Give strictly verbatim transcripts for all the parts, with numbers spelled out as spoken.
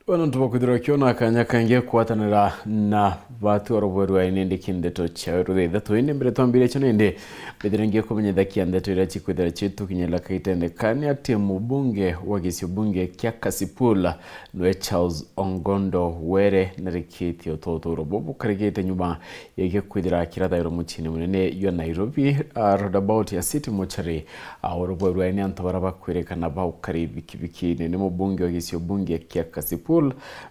Wena ntu bwa kwithirwa ukiona kanya kangi gakwatanira na batu oro bweru ai nindi ki ndeto ciawe rutha ithatu. Indi mbere twambirie cio nindi, mbithire ngikumenyithakia ndeto iria cikwithira citukinyira kaitene ka ni ati mubunge wa gicio bunge kia Kasipul nwe Charles Ongondo Were narikitie ututhuro bubu karigite nyuma ya gikwithira kirathairwa muciini munene jwa Nairobi, a roundabout ya City Mortuary. A oro bweru ai ni antu bara bakwirikana baukari bikibikini ni mubunge wa gicio bunge kia Kasipul,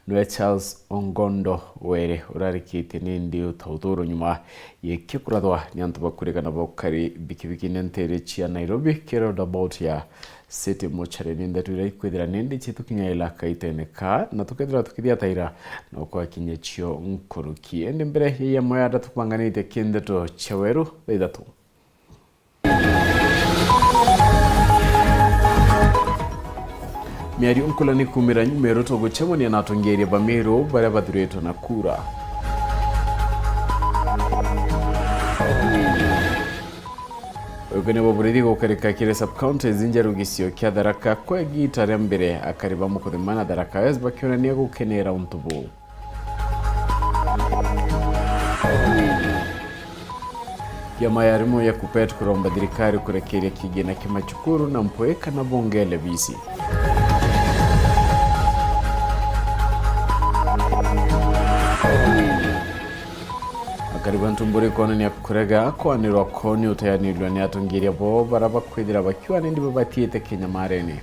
nwe Charles Ongondo Were urarikitie nindi ututhuro nyuma ya gikurathwa ni antu bakwirikana baukari bikibikini ntere cia Nairobi ki roundabout ya City Mortuary. Ni ndeto iria ikwithira nindi citukinyaira kaitene ka na tukethira tukithiataira no kwakinya cio nkuruki. Indi mbere ya yamwe ya ndatu kubanganitie ki ndeto cia weru thaa ithatu. Miario nkulani kumira Meru tugucemania na atongeria ba Meru baria bathuritwe na kura. Wigania bwa burithi gukarika kiri sub-counties injeru gicio kia Tharaka kwa igita ria mbere, akari ba Mukuthima na Tharaka West bakionania gukenera untu buu. Kiama ya arimu ya KUPPET kuromba thirikari kurekeria kigina kia macukuru na mpwi kana bongele bisi. Akari ba Ntumburi kwonania kurega kwanirwa kwao ni uteanirua ni atongeria bo bara bakwithira bakiuga ni ndi babatiite kinyamarene.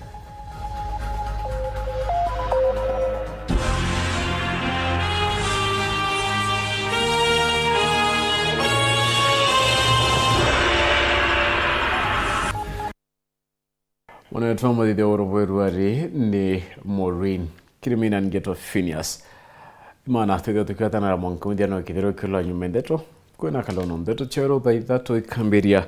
Mwana wetu wa muthithia wa urubwe ruari ni Maureen Kirimina Ngeto Phineas. Imana twithia tukiatanira mwanka muthia no kithiro kila nyuma ndeto. Kwina kalono ndeto cia rutha ithatu ikambiria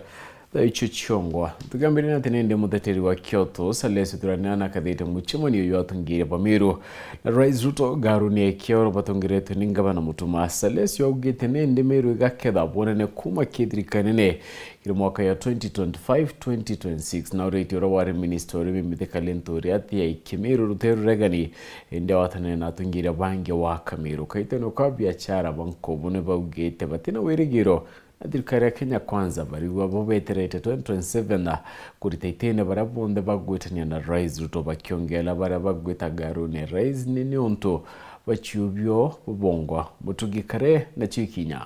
thaa icio ciongwa. Tukiambiria na ati nindi muteteri wa Kyoto, Salesi Thuranina na kathite mucemanio jwa atongeria ba Meru na Rais Ruto ngaruni ya Kioro batongeretwe ni ngavana Mutuma. Salesi augite nindi Meru igaketha bunene kuma ki thirikari nene kiri mwaka ya twenty twenty-five twenty twenty-six, na uriti uria wari minista urimi Mithika Linturi ati aikie Meru rutere ruregani, indi awatanire na atongeria bangi wa Kameru. Kaitene kwa biashara ba Nkobo ni baugite batina wirigiro na thirikari ya Kenya Kwanza, barigwa bo beterete twenty twenty-seven na kurita itene baria bonthe bagwitania na Rais Ruto, bakiongela baria bagwita ngaruni ya Rais ni niuntu bwa ciubio bubongwa. Mutugi Kare na cio ikinya.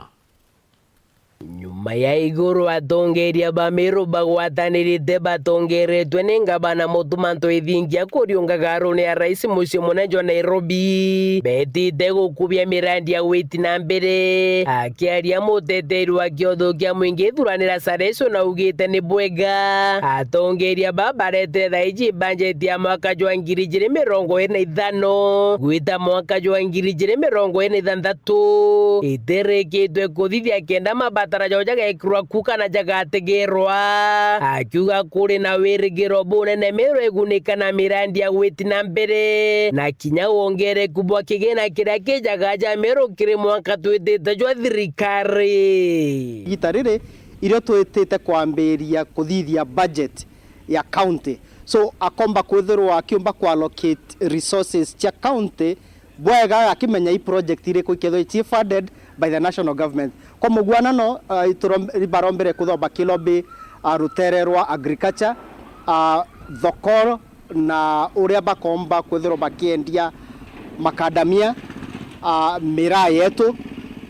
Nyuma ya iguru atongeria ba Meru bagwatanirite batongeretwe ni ngavana Mutuma Ntwithingia kuriunga ngaruni ya Rais mucii munene jwa Nairobi, betite gukubia mirandi ya gwiti na mbere. Akiaria muteteri wa Kyoto kia Mwingi Thuranira Salesi Thuranina augite ni bwega atongeria ba baretire thaa iji bajeti ya mwaka jwa ngiri ijiri mirongo iri na ithano gwita mwaka jwa ngiri ijiri mirongo iri na ithanthatu itirikitwe kuthithia kenda mabatara jao jagekirwa ku kana jagategerwa. Akiuga kuri na wirigiro bunene Meru igunika na mirandi ya gwiti na mbere na kinya wongereku bwa kigina kiria kijaga ja Meru kiri mwanka twitite jwa thirikari. Igita riri, irio twitite kwambiria kuthithia budget ya county. So, akomba kwithirwa akiumba ku allocate resources cia county bwega, akimenya i project iriku ikethirwa iti funded by the national government. Kwa muguanano, uh, iturom-, barombere kwithirwa bakilobby, uh, rutere rwa agriculture, uh, thoko, na uria bakomba kwithirwa bakiendia makadamia, ah, miraa yetu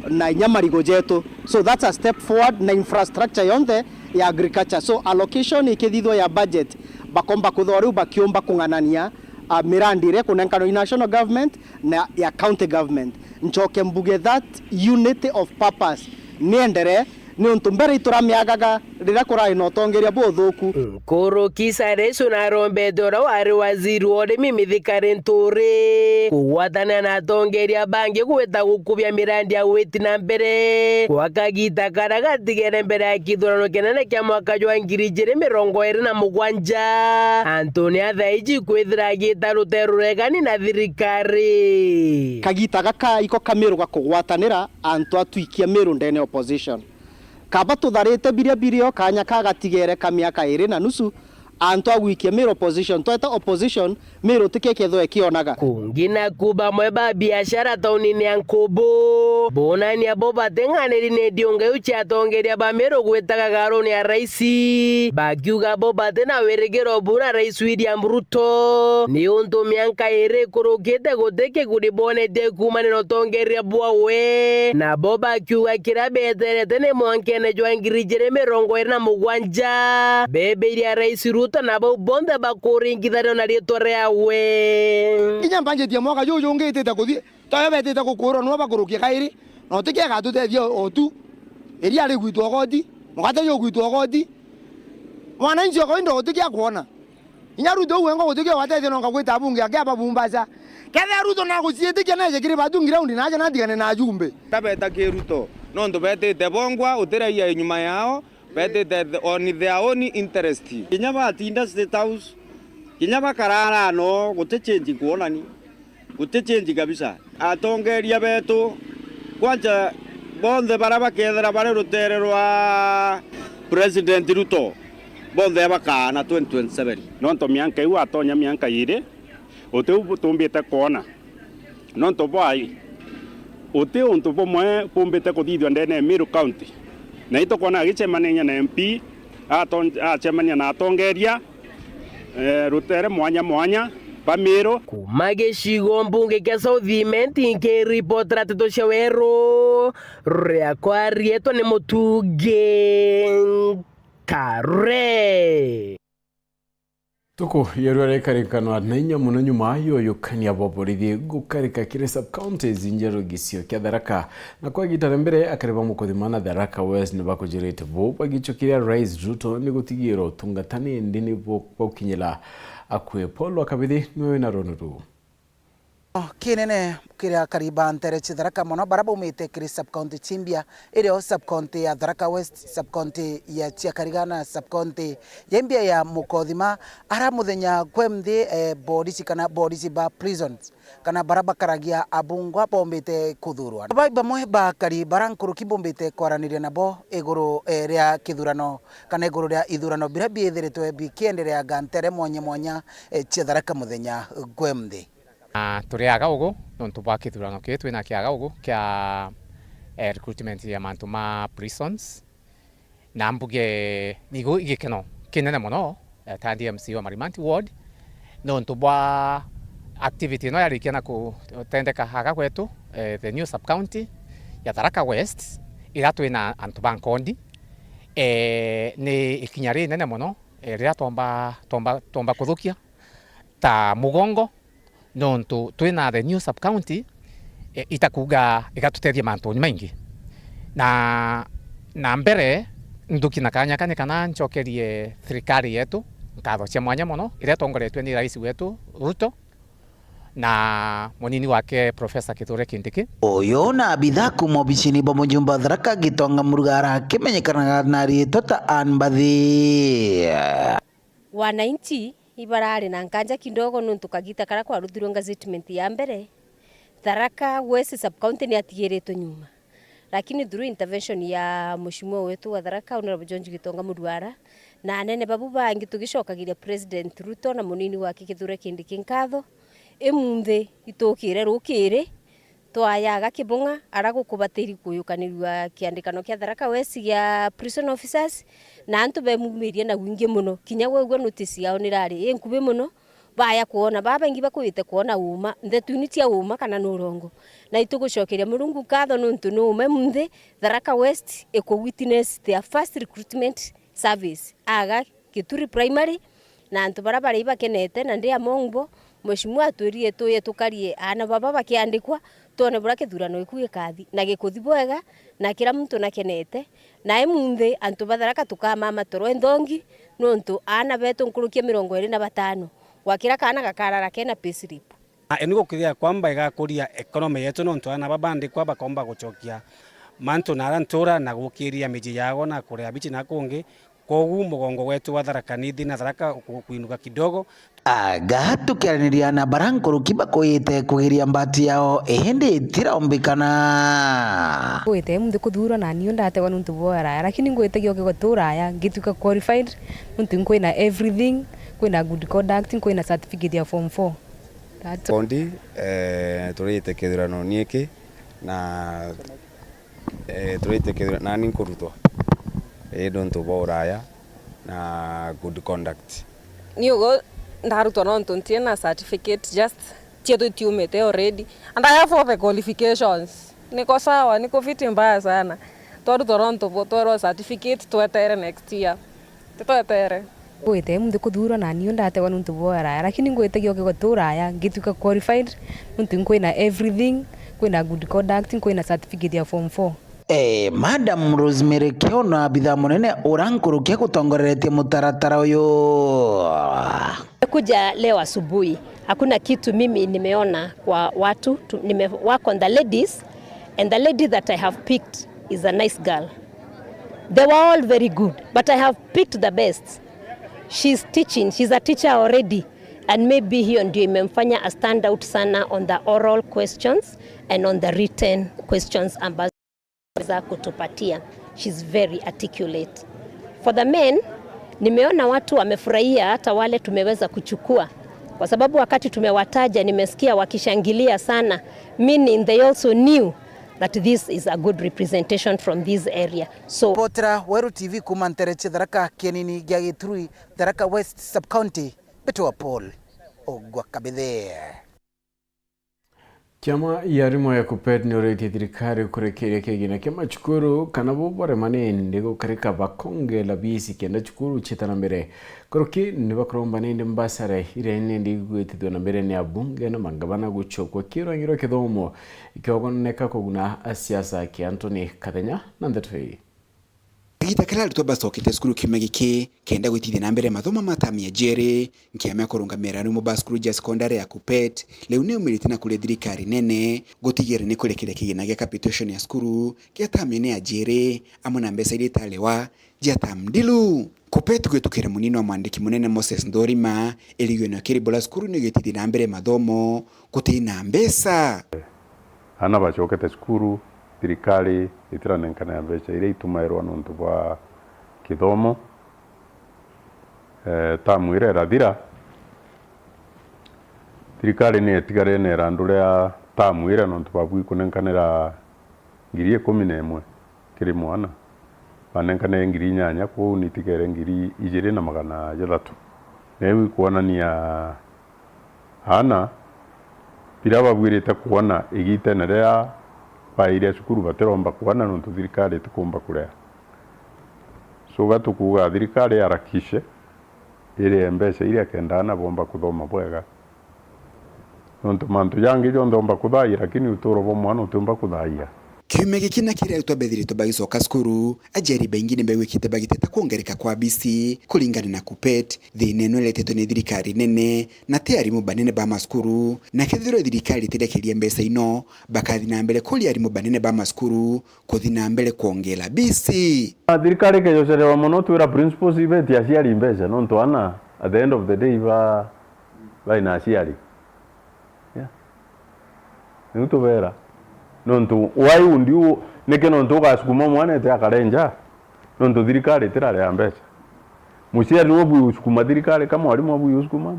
na inya marigo jetu. So that's a step forward na infrastructure yonthe ya agriculture. So allocation ikithithwa ya budget, bakomba kwithirwa riu bakiumba kung'anania, ah, mirandi iria ikunenkanwa i national government na ya county government. Ncoke mbuge that unity of purpose nienderee, niuntu mbere ituramiagaga riria kurari na utongeria buthuku. Nkuruki Cyrus narombete uria wari waziri wa urimi Mithika Linturi kugwatanira na atongeria bangi gwita gukubia mirandi ya gwiti na mbere gwa kagita karia gatigere mbere ya kithurano kinene kia mwaka jwa ngiri ijiri mirongo iri na mugwanja, antu ni a thaa iji kwithira agita rutere ruregani na thirikari. Kagita gaka iko ka Meru ga kugwatanira antu atwikia Meru ndene opposition. Kaba tutharite biria birio kanya ka gatigere ka miaka iri na nusu, Antu a gwikia Meru opposition, tweta opposition, Meru tikio kethwe kionaga. Kungi naku bamwe ba biashara taunini ya Nkubu, bonania bo bating'aniri ni ndionga iu cia atongeria ba Meru gwitaga garuni ya raisi, bakiuga bo batina wirigiro buna Rais William Ruto, ni untu mianka iri ikurukite guti kiguni bonetie kuumania na utongeria bwawe, nabo bakiuga kiria beterete ni mwankene jwa ngiri ijiri mirongo iri na mugwanja, bebe iria Rais Ruto na bau bonthe bakuringithanio na riitwa riawe. Kinya mbanjitie mwaka juju ungi itite kuthii, toyo betite gukurwa nwa bakurukia kairi, na utikia agatutethia o tu. Iria rigwitwa ugoti, mugate jugwitwa ugoti, mwananchi o kawaida utikia kwona. Inya Ruto uu wengwa gutikio watethia nonka gwita abunge ake aba Mombasa. Kethira Ruto naguciitikia neje kiri batungi raundi naja natigane na ajumbe. Tabeta ki Ruto, nontu betite bongwa utiraia inyuma yao, betite th-, on their own interest. Kinya batinda State House, kinya bakarara no, guti change nkwonani. Guti change kabisa. Atongeria betu, kwanja bonthe baria bakethira bari rutere rwa President Ruto, bonthe bakaana twenty twenty-seven. Nontu mianka iu atonya mianka iiri, uti u tumbite kwona. Nontu bwai, uti untu bumwe bumbite kuthithua ndene ya Meru County. Na itukwona agicemania na M P, aton-, acemania na atongeria, eh, rutere mwanya mwanya ba Meru. Kuuma gicigo mbunge kia South Imenti, nkiripotera nteto cia weru, riakwa riitwa ni Mutungi Nkare. Tuku ya rua rikarikanwa na inya muno nyuma yuyukania bwa borithi gukarika kiri sub-counties injeru gicio kia Tharaka. Na kwa igiita ria mbere, akari ba Mukothima na Tharaka West ni bakujirite bu bagicokeria Rais Ruto ni gutigira utungata nindi ni bu-, baukinyira akui. Paul wa Kabithi niwe wina runu ruu. Kinene kiri akari ba ntere cia Tharaka mono, baria baumite kiri sub-county cimbia, irio sub-county ya Tharaka West, sub-county ya Chiakariga na sub-county ya imbia ya Mukothima, ara muthenya kwe mthi, eh, borisi kana borisi ba prisons, kana baria bakaragia abungwa bombite kuthurwa. Bai bamwe ba akari bara nkuruki bombite kwaraniria nabo iguru, eh, ria kithurano, kana iguru ria ithurano biria biithiritwe bikiendereaga ntere mwanya mwanya, eh, cia Tharaka muthenya kwe mthi. Na turi aga ugu nontu bwa kithurano kii twina kia aga ugu kia, eh, recruitment ya mantu ma prisons. Na mbuge nigu igikeno kinene mono, eh, ta ndi M C wa Marimanti Ward, nontu bwa activity ino yarikia na kutendeka aga gwetu, eh, the new sub-county ya Tharaka West, iria twina antu ba nkondi. Eh, ni ikinya rinene mono, eh, riria twomba, twomba, twomba kuthukia ta mugongo, nontu twina the new sub-county, e, itakuuga igatutethia mantuni maingi. Na, na mbere, nthuki na kanya kani kana ncokerie thirikari yetu nkatho cia mwanya mono, iria itongoretue ni Rais wetu Ruto na munini wake Professor Kithure Kindiki. Uyu na abitha kuuma obicini bwa mujumbe wa Tharaka Gitonga Murugara akimenyekanaga na riitwa ta Anne Mbathi. Wananchi ibarari na nkanja kidogo nontu kagita karia kwaruthirwe gazettement ya mbere, Tharaka West sub-county ni atigiritwe nyuma. Lakini through intervention ya Mheshimiwa wetu wa Tharaka, Honorable George Gitonga Muruara, na anene babu bangi tugicokagiria President Ruto na munini wake Kithure Kindiki nkatho, imunthi itukire rukiri, twayaga Kibung'a, ara gukubatiri kuyukanirua kiandikano kia Tharaka West gia prison officers, na antu bemumirie na wingi mono. Kinya gwegua notice yao nirari inkubi mono, baya kwona, babaingi bakwite kwona uuma, nthetu ini cia uuma kana nurongo. Na itugucokeria Murungu nkatho nontu ni uuma imunthi, Tharaka West iku witness their first recruitment service. Aga Kituri Primary, na antu baria bari bakenete, na ndi among bo, Mheshimiwa atwirire tuye tukarie aana baba bakiandikwa, twone buria kithurano giku gikathi, na gikuthi bwega, na kira muntu nakenete. Na imunthi antu ba Tharaka tukamama toro nthongi, nontu aana betu nkuruki ya mirongo iri na batano, gwa kira kaana gakarara kena payslip. Na inu gukigia kwamba igakuria economy yetu, nontu aana baba bandikwa bakomba gucokia mantu na ara ntura na gukiria miji yao na kuria bichi na kungi, Kwogu mugongo wetu wa Tharaka Nithi na Tharaka ku-, kuinuka kidogo. Aga tukiaraniria na bara nkuruki bakwite kugeria mbati yao, indi itiraombikana. Ngwite munthi kuthurwa na niu ndategwa nuntu bwa uraya, lakini ngwite gioke gutura aya, ngituika qualified, nuntu nkwina everything, nkwina good conduct, nkwina certificate ya form four. That's all. Bondi, eh, turite kithurano giki na, eh, turite kithurano, nani nkurutwa, eh, nuntu bwa uraya na good conduct. Ni ugo ndarutwa nontu ntie na certificate, just cietu itiumite already. And I have all the qualifications. Niko sawa, niko fit mbaya sana. Twarutwa nontu bwa twerwa certificate, twetere next year. Titwetere. Ngwite munthi kuthurwa na niu ndategwa nuntu bwa uraya, lakini ngwite gioke gutura aya, ngituika qualified, nuntu nkwina everything, nkwina good conduct, nkwina certificate ya form four. Eh, Madam Rosemary Kiono, abitha munene uria nkuruki agutongoreretie mutaratara uyu. Nimekuja leo asubuhi. Hakuna kitu mimi nimeona kwa watu. Tu-, nime work on the ladies, and the lady that I have picked is a nice girl. They were all very good, but I have picked the best. She's teaching, she's a teacher already, and maybe hiyo ndio imemfanya a stand out sana on the oral questions and on the written questions ambazo za kutupatia. She's very articulate. For the men, nimeona watu wamefurahia, hata wale tumeweza kuchukua, kwa sababu wakati tumewataja, nimesikia wakishangilia sana, meaning they also knew that this is a good representation from this area. So, Potera Weru T V kuuma ntere cia Tharaka, kienini gia Giturui, Tharaka West Sub-County, Betwa Paul Ogwa Kabithe. Kiama ya arimu ya KUPPET niuritie thirikari kurekeria kigina kia macukuru kana bo barema nindi gukarika bakongela bisi kenda cukuru ciita na mbere. Nkuruki ni bakuromba nindi mbasare iria nindi igwitithua na mbere ni abunge na mangavana gucokua kiurangirwa kithomo kiogoneka kuguna asiasa kia Anthony Kathenya na ndeto ii. Kagiita karia arutwa bacokete cukuru kiumia giki kenda gwitithia na mbere mathomo ma tamu ya jiiri, nkiama ya kurungamira arimu ba cukuru cia sekondari ya KUPPET riu ni yumirite na kuria thirikari nene gutigira ni kurekeria kigina gia capitation ya cukuru gia tamu ine ya jiiri, amwe na mbeca iria itariwa cia tamu nthiru. KUPPET gwitukira munini wa mwandiki munene Moses Nthorima, iriganio kiri bura cukuru ni gwitithia na mbere mathomo guti na mbeca. Aana bacokete cukuru, thirikari itiranenkanira mbeca iria itumairwa nontu bwa kithomo. Eh, tamu iria irathira, thirikari ni itigarene irandu ria tamu iria nontu babui kunenkanira ngiri ikumi na imwe kiri mwana. Banenkanire ngiri inyanya, kwou nitigere ngiri ijiri na magana jathatu. Na iu ikwonania aana biria babwirite kwona igiitene riria baire cukuru batiromba kwona nontu thirikari itikumba kurea. So, ga tukuuga thirikari iharakishe irie mbeca iria kenda aana bomba kuthoma bwega. Nontu mantu jangi jonthe omba kuthaia, lakini uturo bwa mwana utiumba kuthaia. Kiumia giki na kiria arutwa bethiritwe bagicoka cukuru, aciari baingi ni begwikite bagiteta kwongereka kwa bisi kuringana na KUPPET, thina ino iretetwe ni thirikari nene na ti arimu banene ba macukuru, na kethirwa thirikari itirekeria mbeca ino, bakathi na mbere kuria arimu banene ba macukuru kuthi na mbere kwongera bisi. Thirikari ikejocerewa mono twira principals ibetie aciari mbeca, nontu ana at the end of the day ba, baina aciari. Yeah. Niu tubera. Nontu why would you, niki nontu ugasukuma mwana ete akare nja? Nontu thirikari itirarea mbeca. Muciari niwe ubui usukuma thirikari, ka mwarimu abui usukuma,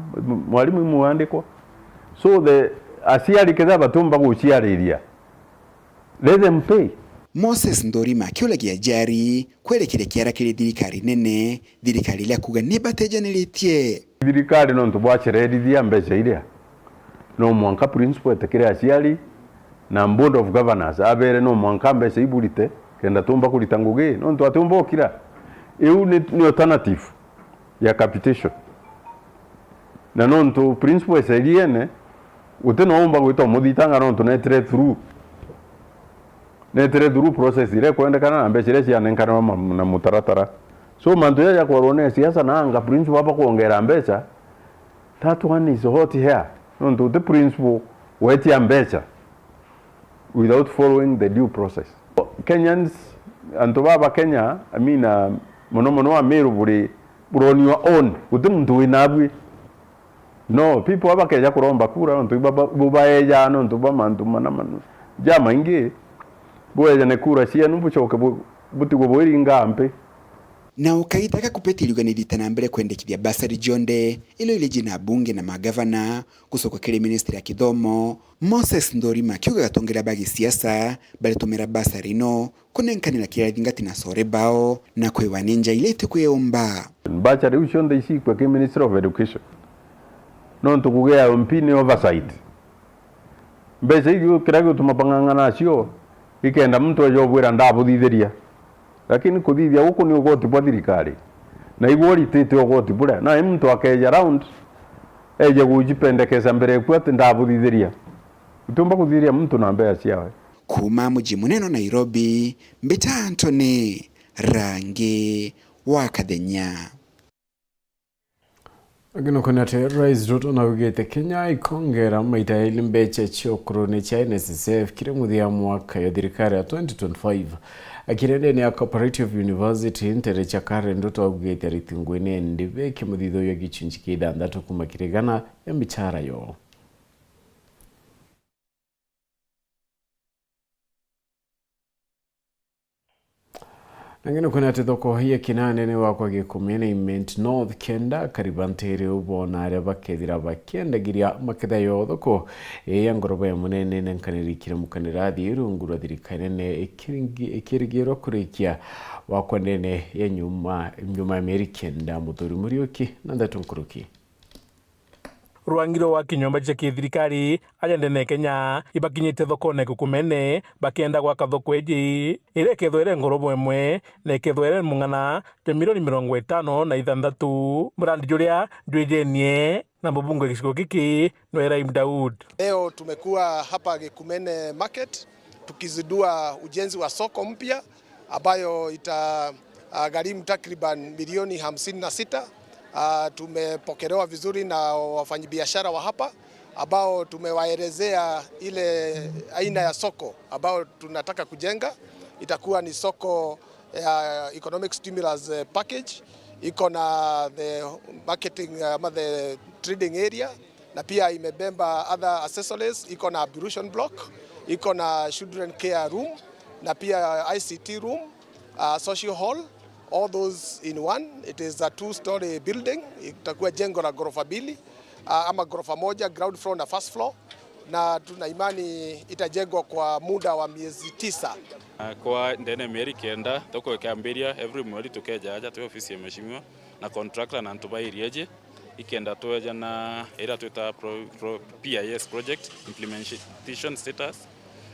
mwarimu imwandikwa. So the aciari kethira batiumba guciariria, let them pay. Moses Nthorima akiuragia aciari kwerekeria kiara kiri thirikari nene, thirikari iria kuga ni batejaniritie. Thirikari nontu bwacererithia mbeca iria, no mwanka principal etikire aciari na Board of Governors abere no mwanka mbeca iburite kenda tumba kurita ngugi, nontu atiumba ukira. Iu ni, ni alternative ya capitation. Na nontu principal eceriene, guti no umba gwita umuthitanga nontu netire through. Netire through process iria ikwendekana na mbeca iria cianenkanirwa ma-, na mutaratara. So mantu jaja kwarwa ni siasa na anga principal aba kwongera mbeca, that one is hot hair. Nontu guti principal wetia mbeca without following the due process. Kenyans, antu baba Kenya, I mean, uh, Mono mono Ameru buri, buri on your own, guti muntu wi nabui. No, people aba bakeja kuromba kura, nontu iba ba-, bubaeja, nontu bwa mantu mana, mana jamaingi, bwejane kura cienu, bucoke bu-, butigwe bwiringa mpi. Na ukaitaka kupeti iriuganirite na mbere kwendekithia basari cionde, ilo ile jina bunge na magavana, gucoka kiri ministry ya kithomo, Moses Nthorima akiuga atongeria ba gisiasa baritumira basari ino kunenkanira kirathi ngati na core bao, na kwiwa ni nja ile itikwiyumba. Mbacha riu cionthe icikwe ki Ministry of Education, nontu kugia M P ni oversight. Mbeca iu kiria gituma bang'ang'ana nacio, ikenda muntu eja ubwira ndabuthithiria. Lakini kuthithia guku ni ugoti bwa thirikari, na igwe uritite ugoti buria, na muntu akeja round, eje gujipendekeza mbere eku ati ndabuthithiria. Utiumba kuthithiria muntu na mbeca ciawe. Kuuma muji munene wa Nairobi, mbita Anthony Rangi wa Kathenya. Angi nukwona ati Rais Ruto naugite Kenya ikongera maita yaili mbecha cia ukuruni cia N S S F kiri muthia wa mwaka ya thirikari ya twenty twenty-five. Akiri ndene ya Cooperative University, ntere cia Karen, Ruto augite ariti ngugi ni endi beke muthithio ya gicunji kia ithanthatu kuma kiri igana ya michara yo. Nangi nukwona ati thoko ya kinanene wakwa Gikumene Imenti North kenda kariba ntiri ubona aria bakethira bakiendagiria maketha yo thoko ya ngoroba ya munene nenkaniri kira mukanira athi rungu rwa thirikari nene ikiringi-, ikirigirwa kurikia wakwa ndene ya nyuma, nyuma ya mieri kenda. Muthuri Muriuki na ndeto nkuruki. Rwangiro wa kinyomba cia kithirikari aja ndene ya Kenya ibakinyite thokone Gikumene bakienda gwaka thoko iji, iria ikethwa iri ngorobo imwe na ikethwa iri mung'ana jwa milioni mirongo itano na ithanthatu. Murandi juria jwijenie na mubunge gicigo giki nwe Rahim Daud. Leo tumekuwa hapa Gikumene Market tukizindua ujenzi wa soko mpya ambayo ita, ah, gharimu takriban milioni hamsini na sita. Ah, tumepokelewa vizuri na wafanyabiashara wa hapa ambao tumewaelezea ile aina ya soko ambao tunataka kujenga. Itakuwa ni soko ya economic stimulus, eh, package. Iko na the marketing, eh, ama the trading area, na pia imebeba other accessories, iko na ablution block, iko na children care room, na pia I C T room, uh, social hall, all those in one. It is a two-story building, itakuwa jengo la ghorofa mbili, uh, ama ghorofa moja, ground floor na first floor, na tuna imani itajengwa kwa muda wa miezi tisa. Uh, kwa ndene mieri kenda, thoko ikambiria, every mweri tukeja aja twi ofisi ya mheshimiwa na contractor na antu ba area iji, ikenda tweja na iria twita pro-, pro-, P I S project implementation status,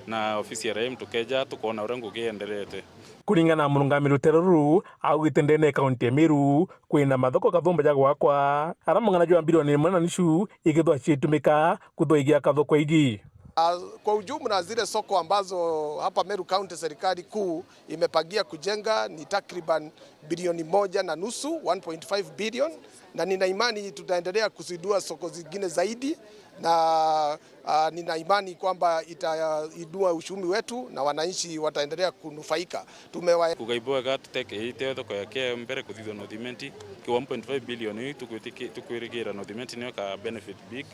na ofisi ya Rahim tukeja tukona uria ngugi ienderete. Kuringana na murungamiri rutere ruru, augite ndene ya kaunti ya Meru kwina mathoko kathumba ja gwakwa, aria mung'ana jwa bilioni imwe na nusu ikethwa ciitumika kuthwa igiaka thoko iji. Ah, kwa ujumla zile soko ambazo hapa Meru County serikali kuu imepangia kujenga ni takriban bilioni moja na nusu, one point five billion, na nina imani tutaendelea kuzindua soko zingine zaidi, na, ah, nina imani kwamba itainua uchumi wetu na wananchi wataendelea kunufaika. Tumewa- Kuga ibwega tuteke ite thoko ya kia mbere kuthithwa North Imenti, ki one point five billion ii tukwitiki-, tukwirigira North Imenti niyo ka benefit big,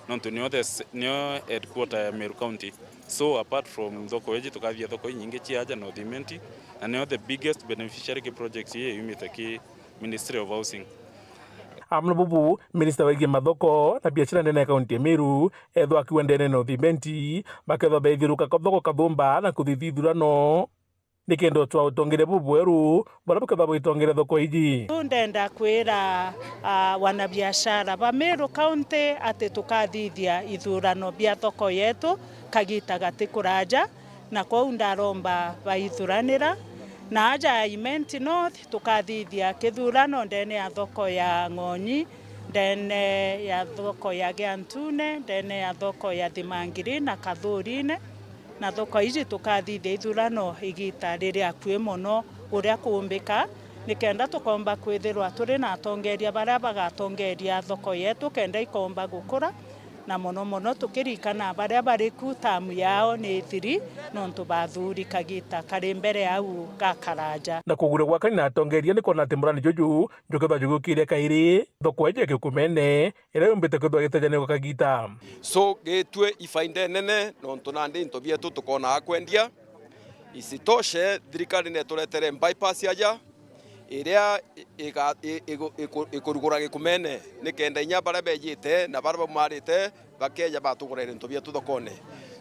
nontu niyo the s-, niyo headquarter ya Meru County. So apart from thoko iji, tukathia thoko inyingi cia aja North Imenti, na niyo the biggest beneficiary ki project ii yumite ki Ministry of Housing. Amwe na bubu, minista wegie mathoko na biashara ndene ya kaunti ya Meru, ethwa akiwa ndene ya North Imenti, bakethwa beithiuruka thoko kathumba na kuthithia ithurano. Nikenda utwa utongeria bubweru buria bukethwa bwitongeria thoko iji. Riu ndenda kwira, ah, wanabiashara ba Meru County ati tukathithia ithurano bia thoko yetu kagita gati kuraja, na kwou ndaromba baithuranira. Na aja Imenti North tukathithia kithurano ndene ya thoko ya Ng'onyi, ndene ya thoko ya Giantune, ndene ya thoko ya Thimangiri na Kathurine. Na thoko iji tukathithia ithurano igita riri akui mono uria kuumbika, nikenda tukomba kwithirwa turi na atongeria baria bagatongeria thoko yetu kenda ikomba gukura, Na mono mono tukirikana baria bari ku tamu yao ni ithiri, nontu bathuri kagita kari mbere au gakaraja. Na kuguria gwakani na atongeria ni kwona ati murani juju jukethwa jugiukiria kairi thoko iji ya Kikumene, iria yumbite kwithwa igitejanirwa kagita. So, gitue ifaida inene, nontu nandi into bietu tukonaga kwendia. Isitoshe, thirikari neturetere bypass aja, iria iga-, i-, igu-, iku-, ikurugura Gikumene, nikenda inya baria bejite na baria baumarite bakeja batugurira into bietu thokone.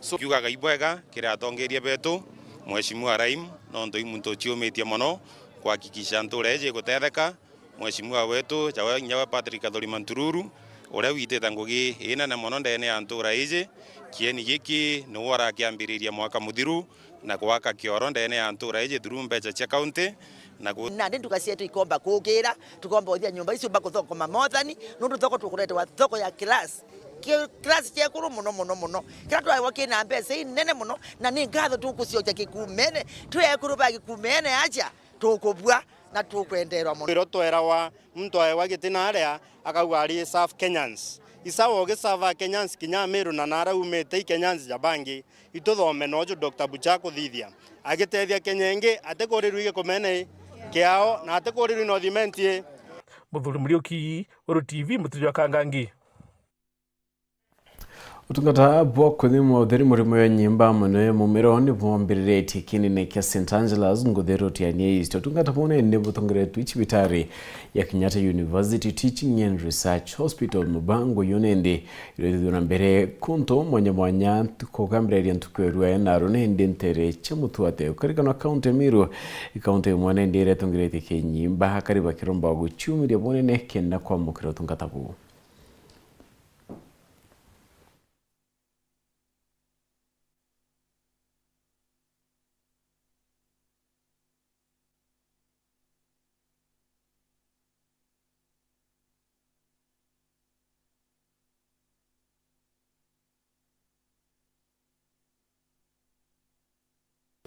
So, kiugaga ibwega kiri atongeria betu, Mheshimiwa Raim, nontu i muntu uciumitie mono kuhakikisha ntura iji igutetheka. Mheshimiwa wetu, jawe, nyawe Patrick Kathuri Mantururu, uria witite ngugi inene mono ndene ya ntura iji, kieni giki niwe urakiambiriria mwaka muthiru na gwaka kioro ndene ya ntura iji through mbeca cia county, na ku- Nandi nduka cietu ikomba kukira, tukomba uthia nyumba icio bakuthokoma mothani, nundu thoko tukuretewa thoko ya class. Ki-, class cia ekuru mono, mono, mono. Kira twaewa kina mbeca inene mono, na ni ngatho tukuciokia Kikumene. Twi ekuru ba Kikumene aja, tukubua na tukwenderwa mono. Iro twerawa, muntu aewa giti na aria, akauga ari serve Kenyans. Isawa ugisava Kenyans kinya Amiru na naria umite i Kenyans ja bangi. Ituthome noju Doctor Bucha akuthithia, agitethia Kenya ingi, atikurirwi Gikumene kiao, na atikurirwi North Imenti. Muthuri Muriuki, Weru T V, mutuji wa Kangangi. Utungata bwa kuthima utheri murimo ya nyimba amwe na ya mumero ni bwambiriretie kienine kia Saint Angela's nguthi Road ya East. Utungata bune ni butongeretwe i cibitari ya Kenyatta University Teaching and Research Hospital. Mubango uyu nindi irethithua na mbere kuntu mwanya mwanya kugambireria ntuku ya rua na runendi ntere cia mutuate ukarikanwa kaunti ya Meru. Kaunti imwe nendi iretongeretie kinyimba akari bakiromba guciumiria bunene kenda kwamukira utungata buu.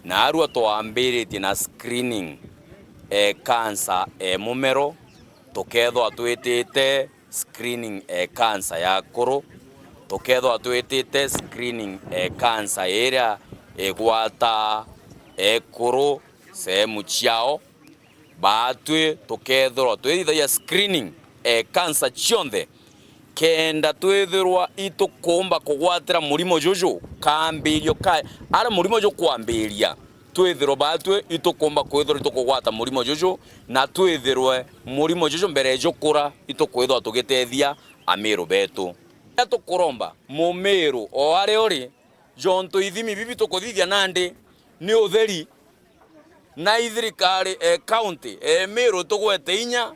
Naarua twambiritie na screening e cancer e mumero, tukethwa twitite screening e cancer ya akuru, tukethwa twitite screening e cancer iria igwataa ekuru sehemu ciao, baatwi tukethirwa twithithagia screening e cancer cionthe, kenda twithirwa itukumba kugwatira murimo juju kaambirio ka, ara murimo jukwambiria, twithirwe baatwi itukumba kwithirwa itukugwata murimo juju, na twithirwe murimo juju mbere jukura itukwithirwa tugitethia Amiru betu. Riria tukuromba Mumiru o aria uri, jontu ithimi bibi tukuthithia nandi ni utheri, na ithirikari e county e Miru tugwete inya,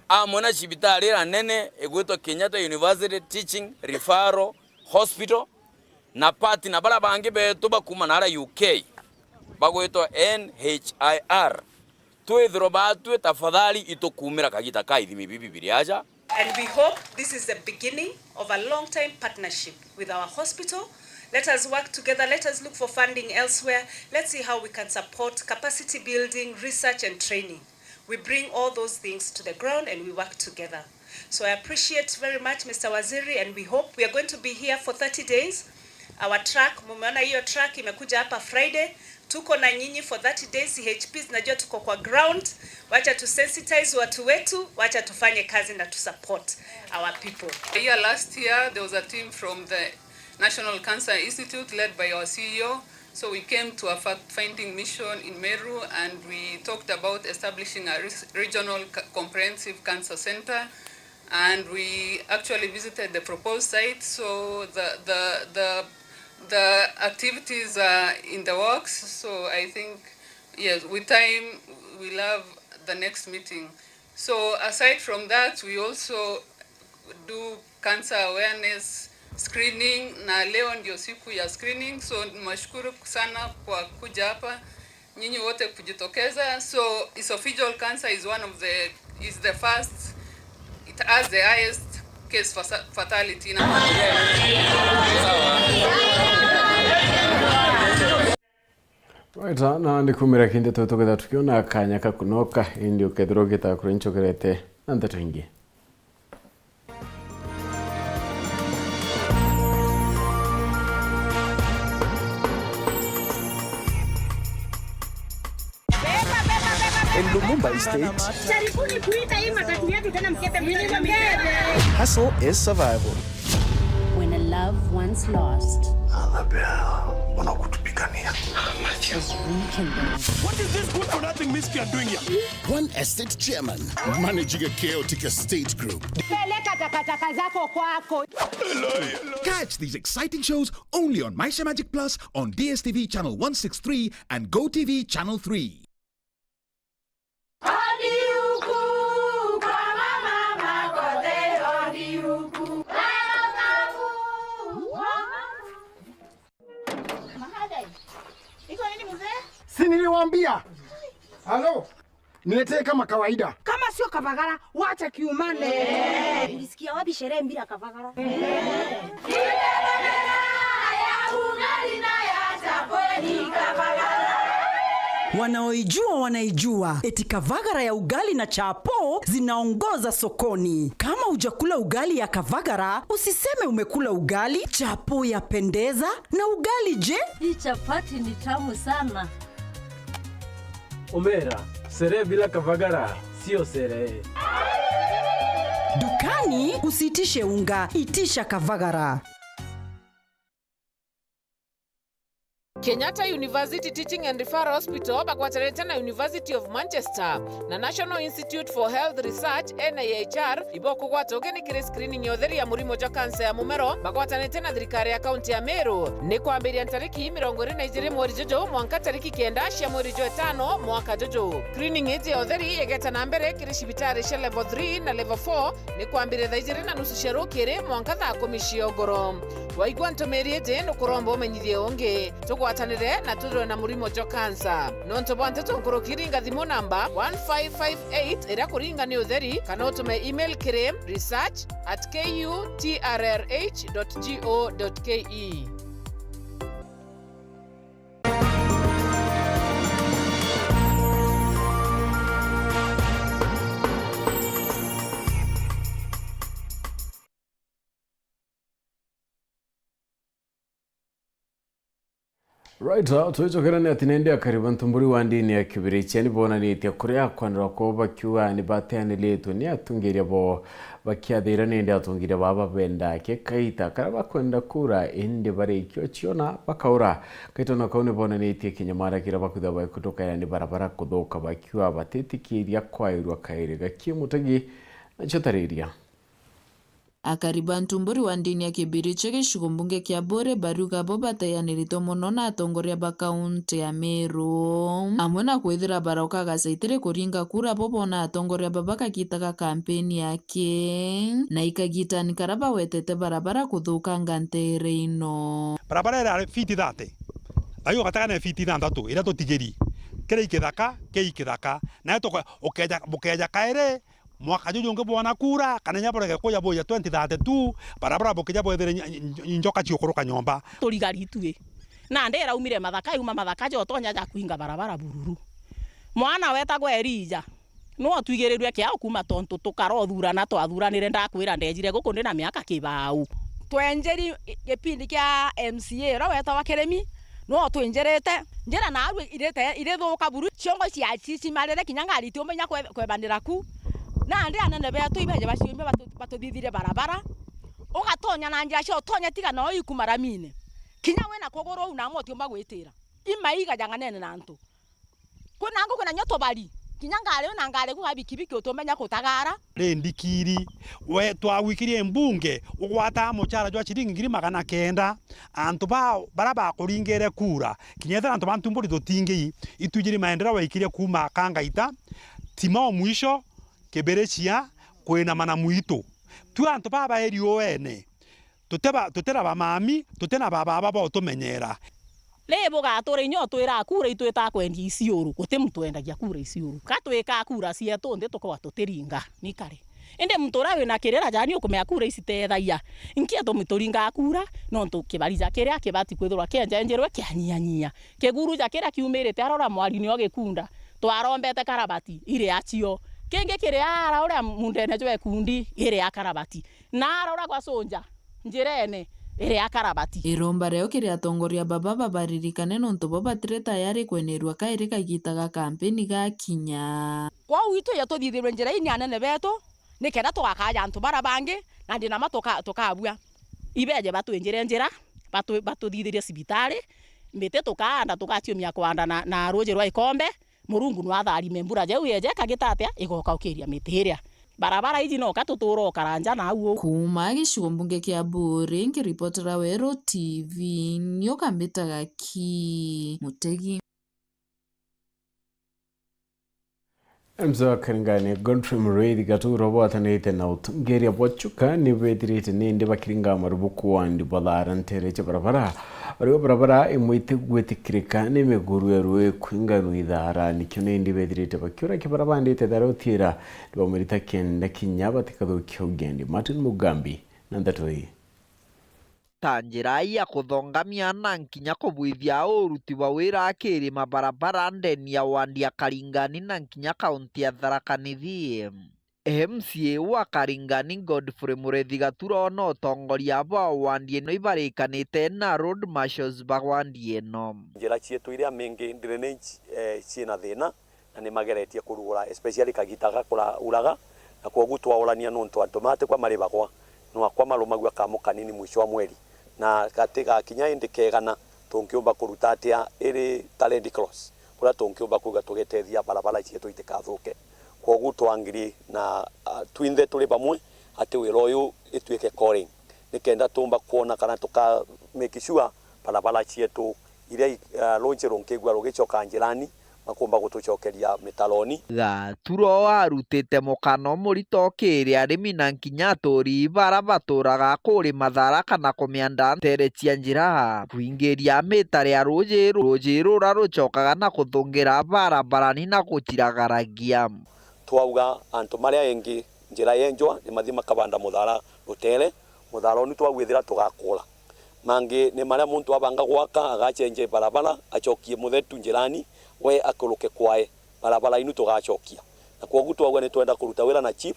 amwe na cibitari iria nene igwitwa Kenyatta University Teaching Referral Hospital, na partner baria bangi betu bakuuma naara U K bagwitwa N H I R. Twithirwe baatwi, tafadhali itukuumira kagita ka ithimi bibi biri aja. And we hope this is the beginning of a long time partnership with our hospital. Let us work together. Let us look for funding elsewhere. Let's see how we can support capacity building, research and training. We bring all those things to the ground and we work together. So I appreciate very much, Mister Waziri, and we hope we are going to be here for thirty days. Our truck, mumeona hiyo truck imekuja hapa Friday. Tuko na nyinyi for thirty days, C H Ps, najua tuko kwa ground. Wacha tu sensitize watu wetu, wacha tufanye kazi na tu support our people. Year last year, there was a team from the National Cancer Institute led by our C E O. So we came to a fact-finding mission in Meru and we talked about establishing a res-, regional c-, comprehensive cancer center. And we actually visited the proposed site. So the, the, the, the activities are in the works. So I think, yes, with time, we'll have the next meeting. So aside from that, we also do cancer awareness screening, na leo ndio siku ya screening. So nimeshukuru sana kwa kuja hapa. Nyinyi wote kujitokeza. So esophageal cancer is one of the, is the first, it has the highest case fasa-, fatality. Right, na ni kumira kindi tu tuketha tukiona kanya ka kunoka, indi ukethirwa ugita kuri nchokerete na ndeto ingi. by state. Jaribuni kuita hii matatu yetu tena, mkebe mkebe. Hustle is survival. When a love once lost. Annabelle, mbona kutupigania? Is rekindled. What is this good for nothing mystery you are doing here? One estate chairman managing a chaotic estate group. Peleka takataka zako kwako. Catch these exciting shows only on Maisha Magic Plus on D S T V channel one six three and Go T V channel three. Si niliwaambia? Halo? Niletee kama kawaida. Kama sio Kavagara, wacha kiumane. Ulisikia wapi sherehe bila Kavagara? Wanaoijua wanaijua eti Kavagara ya ugali na chapo zinaongoza sokoni. Kama hujakula ugali ya Kavagara, usiseme umekula ugali. Chapo yapendeza, na ugali je? Hii chapati ni tamu sana. Omera, sherehe bila Kavagara sio sherehe. Dukani usiitishe unga, itisha Kavagara. Kenyatta University Teaching and Referral Hospital bagwatanite na University of Manchester na National Institute for Health Research, N I H R, ibokugwata ugeni kiri screening ya utheri ya murimo jwa kansa ya mumero bagwatanite na thirikari ya kaunti ya Meru. Ni kwambiria ntariki mirongo iri na ijiri mweri juju mwanka tariki kenda cia mweri jwa itano mwaka juju. Screening iji ya utheri igeta na mbere kiri cibitari cia level three na level four ni kwambiria thaa ijiri na nusu cia rukiri mwanka thaa kumi cia ugoro. Waigua ntumiri iji, nukuromba umenyithie ungi. Tugwatanire na twithirwe na murimo jwa kansa. Nontu bwa nteto nkuruki, ringa thimu namba one five five eight iria kuringa ni utheri, kana utume email kiri research at K U T R R H dot G O dot K E. Right, ah, twicokera ni ati nindi akari ba ntumburi wa ndini ya Kibirichia ni bonanitie kuria kwanirwa kwao bakiuga ni bateaniritwe ni atungiria bo, bakiathira nindi atungiria baba benda ke kaita karia bakwenda kura, indi barikio ciona bakaura. Kaitano kau ni bonanitie kinyamara kiria bakwithirwa bagikutukaira ni barabara kuthuka, bakiuga batitikiria kwairua kairi. Gakie Mutegi nacio tariria. Akari ba ntumburi wa ndini ya Kibirichia gicigo mbunge kia Buuri bariuga bo bateaniritwe mono na atongoria ba kaunti ya Meru, amwe na kwithira baroka gacaitiri kuringa kura bo boona atongoria baba bagitaga kampeni yake na ikagitani karia bawetete barabara kuthukanga nteere ino. Barabara irari fiti thate, ayo gatagane fiti ithanthatu iria tutigiri, kiri ikithaka, kiri ikithaka, nayo tuka-, ukeja, bukeja kairi, mwaka juju ungi bwona kura, kana inya burege kuja buja twenty thirty-two, barabara bukija bwethire ny-, ny-, njoka ciukuruka nyomba. Turigari itui. Nandi iraumire mathaka, yuma mathaka jotonya ja kwinga barabara bururu. Mwana wetagwa Elija, nwe otwigirirue kiao kuma tontu tukara uthurana twathuranire, ndakwira ndejire guku ndi na miaka kibau. Twenjeri gipindi kia M C A uria wetagwa Kirimi, nwe otwinjirite. Njira naarua irite, irithuka buru, ciongo cia cicimarire, kinya ngari itiumenya kwe-, kwebanira ku. Nandi anene betu ibeje baciumia batu-, batuthithirie barabara. Ugatonya na njira cia utonya tiga no iku maramine. Kinya wina kuguru uu namwe utiumba gwitira. Imaiga janganene na antu. Kwina angu kwina nyo tubari. Kinya ngari una ngari ku ga bikibiki utumenya kutagara. Ri ndikiri, we twagwikirie mbunge, ugwataa muchara jwa ciringi ngiri magana kenda. Antu ba, bara bakuringire kura, kinya ethira antu ba ntumburi tutingii, itujiri maendeleo waikirie kuuma Kangaita, Timao mwisho, Kibirichia, kwinama na mwitu. Tu antu baba eri uene, tuteba, tutera ba mami, tutena ba baba ba utumenyera. Ri bugatura inya utwira kura itwita kwendia iciuru, guti muntu wendagia kura iciuru. Ka twika kura cietu nthi tukorwa tutiringa, ni kari. Indi muntu uria wina kirira jani ukumenya kura ici teethagia. Nki atumi turingaa kura? Nontu kibari ja kiria kibati kwithirwa kienjenjirwe kianyianyia. Kiguru ja kiria kiumirite ara uria mwari nio gikunda, twarombete karabati, iri acio. Kingi kiri ara uria mundene jwa ikundi, iri a karabati. Na ara uria gwa Sunja, njirene, iri ya karabati. Iromba riao kiri atongoria baba babaririkane nontu bo batiri tayari kwenerua kairi kagita ga kampeni gakinya. Kwou itwije tuthithirwe njira ii ni anene betu, nikenda tugakaja antu bara bangi, na ndi nama tuka-, tukabua. Ibeje batwinjire njira, batu-, batuthithirie cibitari, miti tukaanda, tugaciumia kwanda na, na ruuji rwa ikombe. Murungu no atharime mbura jau yeje kagita atia, igokaukiria miti iria. Barabara iji no ka tutura ukara nja na au uu. Kuuma gicigo mbunge kia Buuri, nkiripotera Weru T V, nio kambitaga ki Mutegi. Mzee wa Karingani, Godfrey Muriithi Gaturo bwatanirite na utongeria bwa Chuka ni bethirite nindi bakiringa marubuku wandi bwa Thaara ntere cia barabara. Baria barabara imwe itigwitikirika ni miguru ya rui kwinganwa ithaara, nikio nindi bethirite bakiura kibarabara ndite Thaara utiira ni bamirita kenda kinya batikathukia ugendi. Martin Mugambi na ndeto ii. Ta njira ya kuthongamia na nkinya kubwithia uruti bwa wira akiri mabarabara ndeni ya wandi ya Karingani na nkinya kaunti ya Tharaka Nithi. M C A wa Karingani Godfrey Murethi Gatura na utongoria bwa wandi ino ibarikanite na road marshals ba wandi ino. Njira cietu iria mingi drainage, eh, ciina thina, na ni mageretie kurugura, especially kagita ga kurauraga, na kwogu twaurania nontu antu matikwa maribagwa, nwakwa marumagua kamu kanini mwisho wa mweri, na gati gakinya indi kegana, tungiumba kuruta atia iri ta Red Cross, kuria tungiumba kuuga tugitethia barabara cietu itikathuke. Kwogu twangiri na, ah, twinthe turi bamwe ati wira uyu ituike calling, nikenda tumba kwona kana tuka make sure barabara cietu iria i-, ah, runji runkigua rugicoka njirani, makumba gutucokeria mitaroni. Gaturo arutite mukano murito kiri arimi na nkinya aturi bara baturaga kuri Mathara kana kumianda ntere cia njira, kwingiria mitare ya ruji, ruji rura rucokaga na kuthungira barabarani na guciragaragia. Twauga antu maria engi njira yenjwa ni mathi makabanda muthara rutere, muthara unu twagwithira tugakura. Mangi ni maria muntu abanga gwaka, agacenjia barabara, acokie muthetu njirani, we akuruke kwae, barabara inu tugacokia. Na kwogu twauga ni twenda kuruta wira na chief,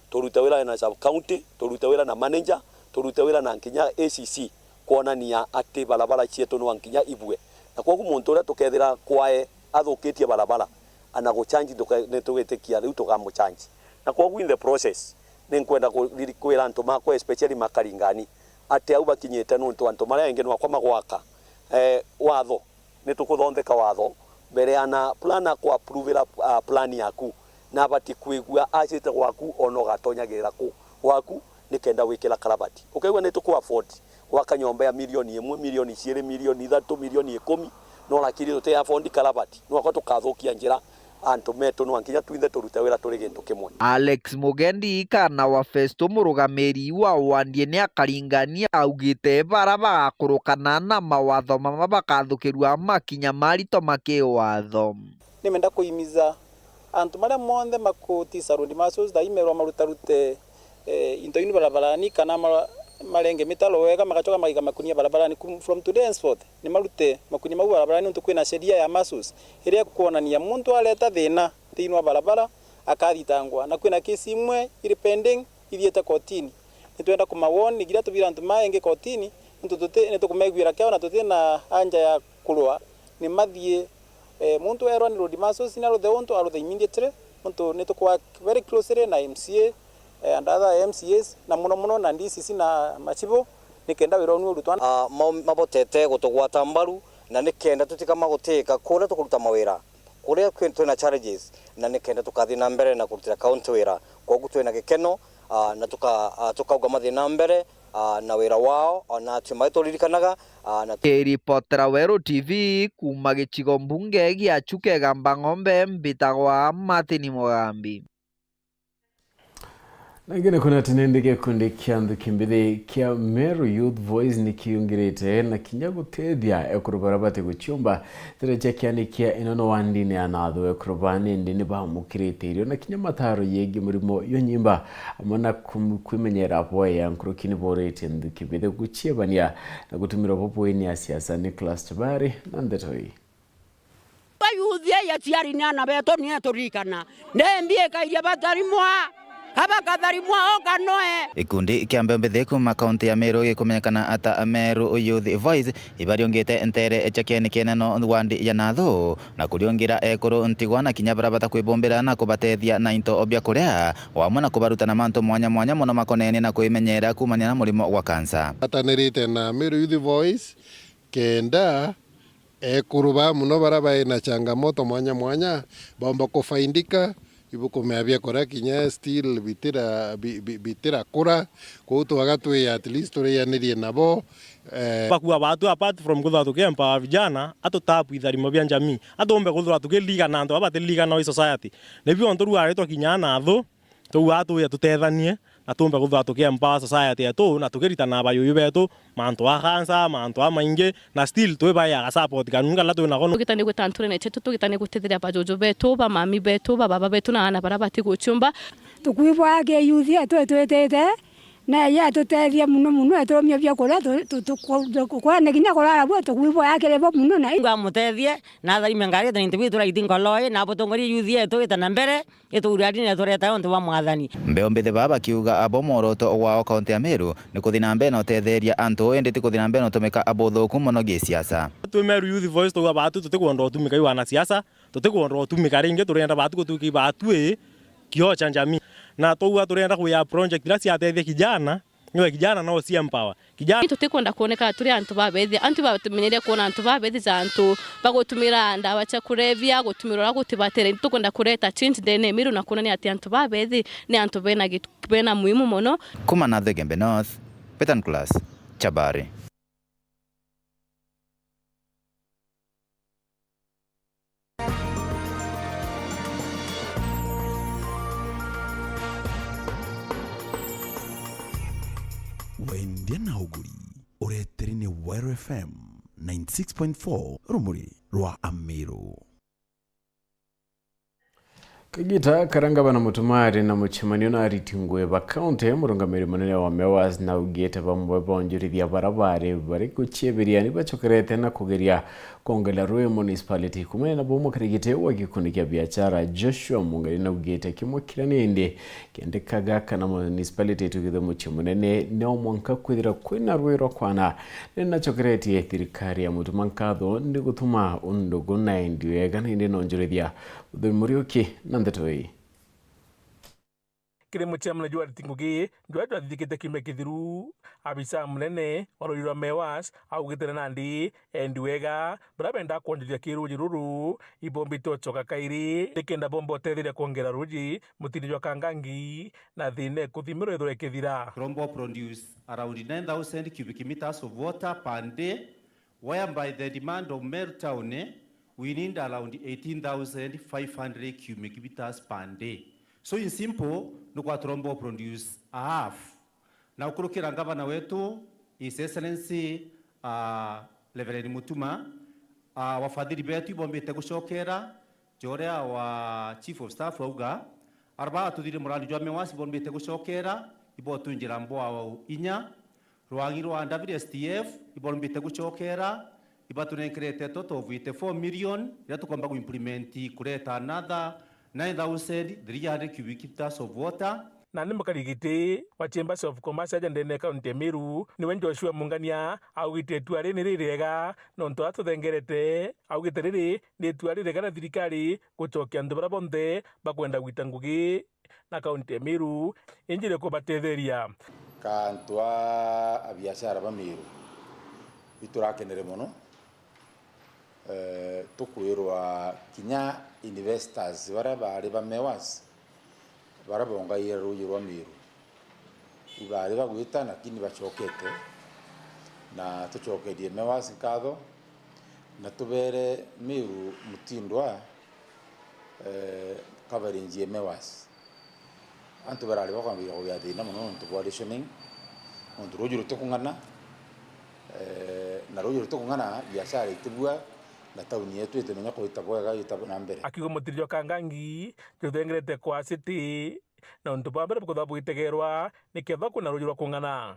turute wira na sub county, turute wira na manager, turute wira na nkinya A C C, kwonania ati barabara cietu nwa nkinya ibue. Na kwogu muntu uria tukethira kwae athukitie barabara, ana guchange tuka-, ni tugitikia riu tugamuchange. Na kwogu in the process, ni nkwenda ku-, riri-, kwira antu makwa, especially Makaringani, ati au bakinyite nuntu antu maria engi nwakwa magwaka. Eh, watho, ni tukuthondeka watho, mbere ana plan aku approvira, ah, plan yaku, na abati kwigua acite gwaku ona ugatonyagirira ku gwaku, nikenda wikira karavati. Ukaigua ni tuku afford gwaka nyomba ya milioni imwe, milioni ciiri, milioni ithatu, milioni ikumi, no lakini tuti afford karavati, nwakwa tukathukia njira, antu metu nwa nkinya twinthe turute wira turi gintu kimwe. Alex Mugendi, kana wa Festo, murugamiri wa wandi ni Akaringania, augite bara bagakurukana na mawatho mama bakathukirua makinya marito ma kiwatho. Nimenda kuimiza antu maria monthe makutisa road marshals thaa imerwa marutarute, eh, into inu barabarani kana ma-, marenge mitaro wega, magacoka magaiga makunia barabarani. Kum-, from today henceforth, ni marute makunia mau barabarani, nontu kwina sheria ya marshals iria ikwonania muntu areta thina thiini wa barabara akathitangwa, na kwina kesi imwe iri pending ithiite kotini. Nitwenda kumawarn kiria tubira antu maa engi kotini, nontu tuti-, nitukumeguira keo na tuti na anja ya kurua, ni mathie, eh, muntu erwa ni road marshals ni aruthe untu, aruthe immediately, nontu nitukuwork very closely na M C A, eh, and other M C As, na muno muno na D C C na machibu, nikenda wira unu urutwa. Ah, ma-, mabotete gutugwata mbaru, na nikenda tutikama gutika kuria tukuruta mawira, kuria kwi-, twina challenges, na nikenda tukathi na mbere na kurutira county wira. Kwogu twina gikeno, ah, na tuka-, ah, tukauga mathi na mbere, ah, na wira wao, ona atio maituririkanaga, ah, na Kiripotera Weru T V kuuma gicigo mbunge gia Chuka Igamba Ng'ombe, mbitagwa Martin Mugambi. Na ingi ni kwona ati nindi gikundi kia nthuki mbithi kia Meru Youth Voice ni kiungirite na kinya gutethia ekuru baria bati guciumba. Ntere cia kianikia ino no wandini ya Nathu, ekuru ba nindi ni bamukirite irio na kinya mataro yegi murimo yo nyimba, amwe na kum-, kwimenyera bwega nkuruki ni borite nthuki mbithi guciebania na gutumira bo bwini ya siasa. Nicholas Tibari na ndeto ii. Bayuthi ya ciari ni ana betu ni eturikana. Ni mbi ikairia batarimwa. Abakatharimwa okanoe. Gikundi kia mbeũ mbithi kuuma kaunti ya Meru gikumenyekana ata Meru Youth Voice, ibariungite ntere cia kieni kieneno wandi ya Nathu, na kuriungira ekuru ntigwa na kinya baria bata kwibumbira na kubatethia na into bia kuria, o amwe na kubaruta na mantu mwanya mwanya mono makonenie na kwimenyera kuumania na murimo gwa kansa. Atanirite na Meru Youth Voice, kenda ekuru ba muno baria bai na changamoto mwanya mwanya baumba kufaindika, ibukumea biakuria kinya still bitira, bi-, bi-, bitirakura, kwou twaga twi at least turianirie nabo, eh. Bakua batu, apart from kuthwa tukiempower vijana, atutapu itharimo bia njamii, atumbe kuthwa tukiliga na antu baba batiligana oi society. Nibio ontu rua ritwa kinya na athu, Twauga tuuye tutethanie, na tumbe kuthwa tukiempower society yetu, na tukiritana abayuyu betu mantu a cancer, mantu a maingi, na still twibaeaga support kanuni kala twinako. Tugitanie gwita nturene cietu, tugitanie gutetheria bajuju betu, ba mami betu, ba baba betu, na aana baria batiguciumba. Tukwibwa ki youth yetu itwitite, na yatutethia muno muno, iturumia bia kuria, tu-, tu-, tu-, ku-, tu-, kwane kinya kurara buo, tukwibwa kiri bo muno na. Ngamutethie, na atharime ngari, na into biu turaithi ngoloi, na butongorie youth yetu ita na mbere. Ituurari ni tureta untu bwa Mwathani. Mbeũ mbithi baa bakiuga abo mworoto wao kaunti ya Meru ni kuthi na mbere na utetheria antu, indi ti kuthi na mbere na utumika abo uthuku mono gisiasa. Twi Meru Youth Voice, twauga baatu tutikwenda utumika i wanasiasa, tutikwenda utumika ringi, turenda baatu gutuika i baatu i kioo cha jamii. Na twauga turenda kuya project iria ciatethia kijana, niwe kijana no si empower. Kijana. Tutikwenda kwoneka turi antu babethi, antu batumenyeria kwona antu babethi ja antu bagutumira ndawa cia kurevia, gutumira uria gutibatire. Tukwenda kureta change ndene ya Meru na kwonania ati antu babethi ni antu bena gitu, bena muhimu mono. Kuma Nathu Igembe North, Peter Nicholas, Chabari. Wendia na uguri, ureteri ni Weru F M ninety six point four, rumuri rwa Amiru. Kagita karia ngavana Mutuma ari na mucemanio na ariti ngugi ba kaunti, murungamiri munene wa Mewas naugite bamwe ba onjorithia baria bari bari gucieberia ni bacokerete na kugeria kwongerera rui municipality. Kumania nabo, mukarigiti wa gikundi kia biashara Joshua Mungari naugite kimwe kiria ni indi kiendekaga kana municipality itugithe mucii munene, no mwanka kwithira kwina rui rwa kwana. Ni nacokeretie thirikari ya Mutuma nkatho ni gutuma undugu na endi wega na indi nonjorithia. Uthoni Muriuki na ndeto ii. Kiri mucemanio jwa ariti ngugi jwa jwathithikite kiumia kithiru, abisa munene wa ruji rwa Mewas augite na nandi endi wega baria bendaa kwonjorithia ki ruji ruru ibombite ucoka kairi nikenda bomba utetheria kwongera ruji mutindi jwa Kangangi na thina ikuthimirwa ithirwa ikithira. Turomba produce around nine thousand cubic meters of water per day, whereby the demand of Meru town, eh, we need around eighteen thousand five hundred cubic meters per day. So in simple, nukwa turomba produce a half. Na ukurukira ngavana wetu, His Excellency, uh, Reverend Mutuma, uh, wafadhili betu ibombite gucokera, joria wa Chief of Staff auga, araba tuthire murandi jwa Mewas ibombite gucokera, ibotwinjira mbwao inya, Rwang'i rwa W S T F ibombite gucokera, ibatunenkerete total of eighty-four million, iria tukomba guimplement kureta another nine thousand three hundred cubic meters of water. Nandi mukarigiti wa Chambers of Commerce aja ndene ya kaunti ya Meru, niwe Joshua Mungania, augite itua riri ni ririega, nontu aria tuthengerete, augite riri ni itua ririega na thirikari gucokia antu baria bonthe bakwenda gwita ngugi na kaunti ya Meru injire kubatetheria. Ka antu a, a biashara ba Meru, iturakenere mono, eh, tukwirwa kinya investors baria bari ba Mewas, baria bongaire ruuji rwa Meru, ibari bagwita, lakini bacokete, na tucokerie Mewas nkatho, na tubere Meru mutindwa, eh, coverage ya Mewas. Antu barari bakwambiria kugia thina mono nontu bwa rationing, nontu ruuji rutikung'ana, eh, na ruuji rutikung'ana, biashara itibua, na tauni yetu itimenya kuita bwega, ita na mbere. Akiuga mutindi jwa Kangangi juthengerete kwa city, na untu bwa mbere bukwithirwa bwitegerwa nikethwa kwina ruuji rwa kung'ana.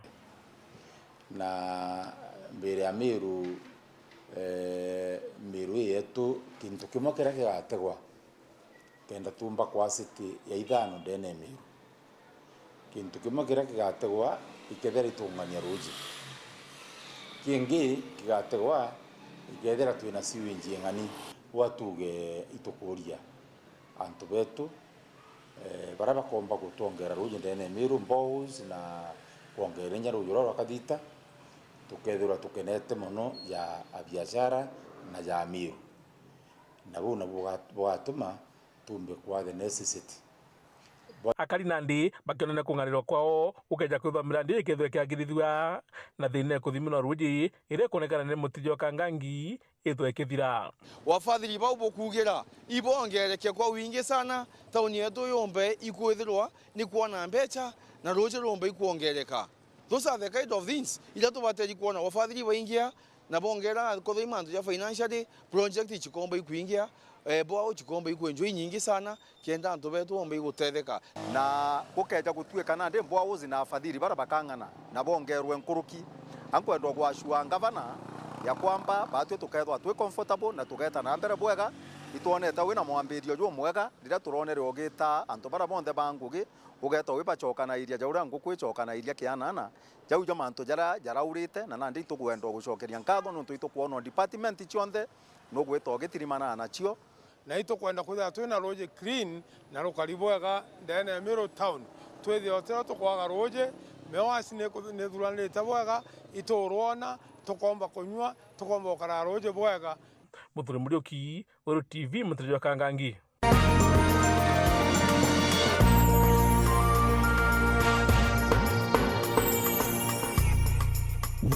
Na mbere ya Meru, eh, Meru ii yetu, kintu kimwe kiria kigategwa kenda tuumba kwa city ya ithano ndene ya Meru, Gintu kimwe kiria kigategwa ikethira itung'ania ruuji. Kingi kigategwa ikethira twina sewage ing'ani, gwa tuuge itukuuria antu betu, eh, baria bakomba gutwongera ruuji ndene ya Miru, boreholes, na kwongera inya ruuji ruria rwa Kathita, tukethirwa tukenete mono ja abiashara na ja Miru. Na buu nabu buga-, bugatuma tumbe kwa the necessity. Akari nandi bakionania kung'arirwa kwao gukeja kwithwa mirandi ikethirwa ikiagirithua, na thina ya kuthimina ruuji iria ikwonekana ni mutiji wa Kangangi ithwe ikithira. Wafadhili bau bukuugira ibongereke kwa wingi sana, tauni yetu yumbe ikwithirwa ni kwona mbecha na ruuji rumbe ikwongereka. Those are the kind of things iria tubateri kwona wafadhili baingia na bongera, kwethirwa i mantu ja financially, project chikomba ikwingia, eh, bwao chikomba ikwenjwa inyingi sana, kenda antu betu bomba igutetheka. Na gukeja gutuika nandi boreholes na afadhili bara bakang'ana na bongerwe nkuruki, ankwendwa gwashua ngavana ya kwamba batwi tukethwa twi comfortable na tugeta na mbere bwega. Itwonete wina mwambirio jumwega riria turonere ugita antu bara bonthe ba ngugi, ugeta wibacokanairia ja uria nguku icokanairia kianana, jau ja mantu jaria jaraurite, na nandi itukwenda gucokeria nkatho niuntu itukwona department cionthe nugwita ugitirimana nacio. Na itukwenda kwithira twina ruuji clean na rukari bwega ndene ya Miru town. Twithia utiro tukwaga ruuji, miwasi ni ku-, ni thuranirite bwega, iturwona, tukomba kunyua, tukomba gukara ruuji bwega. Muthuri Muriuki, Weru T V, Mutereria wa Kangangi.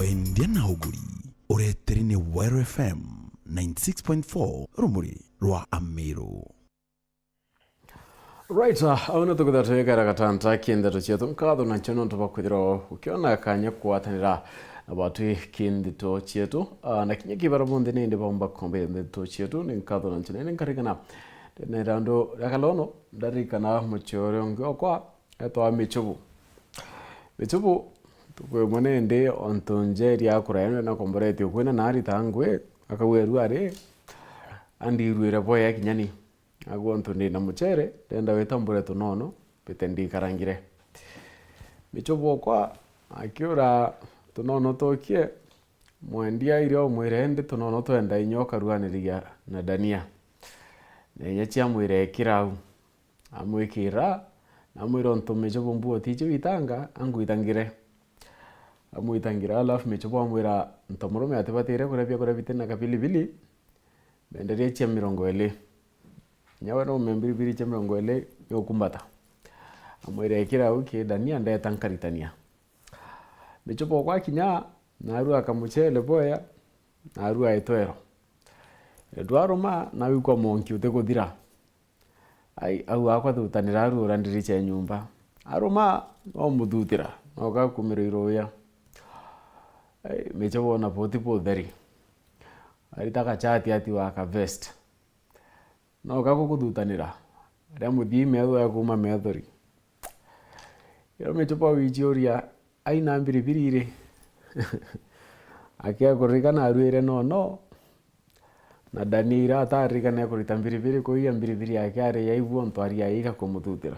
Wendia na uguri, ureteri ni Weru F M ninety six point four, rumuri rwa Amiru. Right, uh, au nitukwithira twikara gatanta ki ndeto cietu. Nkatho na ncho nontu bwa kwithirwa ukiona kanya kugwatanira na batwi ki ndeto cietu. Uh, na kinya ki bara bonthe nindi baumba kombe ndeto cietu, ni nkatho na ncho. Nene nkarikana, ndene randu ria kalono, ndarikana muchore ungi okwa, etwa Michubu. Michubu, tukwimwe nindi ontu njeri akura yenu na komboretio kwina na arita ngwi, akauga eru ari, andirwire boya kinyani. Agwo ontu ndina muchere, ndenda wita mbure tunono, mbite ndikarangire. Michubu okwa akiura tunono tukie, mwendia iria umwire, indi tunono twenda inya ukaruaniriria na dania. Na inya ciamwira ekira au. Amwikira, na amwira, ontu Michubu mbuo tiji witanga, angwitangire. Amwitangira, alafu Michubu amwira, ntomurume atibatire kuria biakuria biti na kapilipili, menderia cia mirongo ili. Nyawe no umia mbiribiri cia mirongo ili ni ukumbata. Amwira, ikira au ki dania, ndeta nkaritania. Michubu okwa akinya, narua kamuchere bwea, narua itwero. Ndwaruma, nawikwa monki utikuthira. Ai, au akwa thutanira arura ndiricha ya nyumba. Aruma, no muthutira, no gakumira iruya. Ai, Michubu ona buti butheri. Arita gachati ati wa ka vest. No gakuguthutanira, aria muthii methwa ya kuuma methori. Iro Michubu awichiuria, aina mbiribiri iri? Akia kuririkana aruire nono, na dania ira ataririkana ya kurita mbiribiri, kuiya mbiribiri yake ari yaibu ontu ari yaika kumuthutira.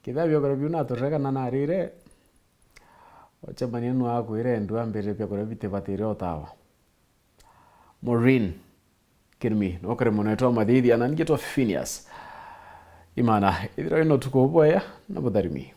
Kethira biakuria biu naturirikana narire, ocemania nu akwire ndua mbirire biakuria bitibatire utawa. Maureen Kirimi, nokare mono etwa Mathithi, ana ningitwa Phineas. Imana, ithira wina utuku bwea na butharimi.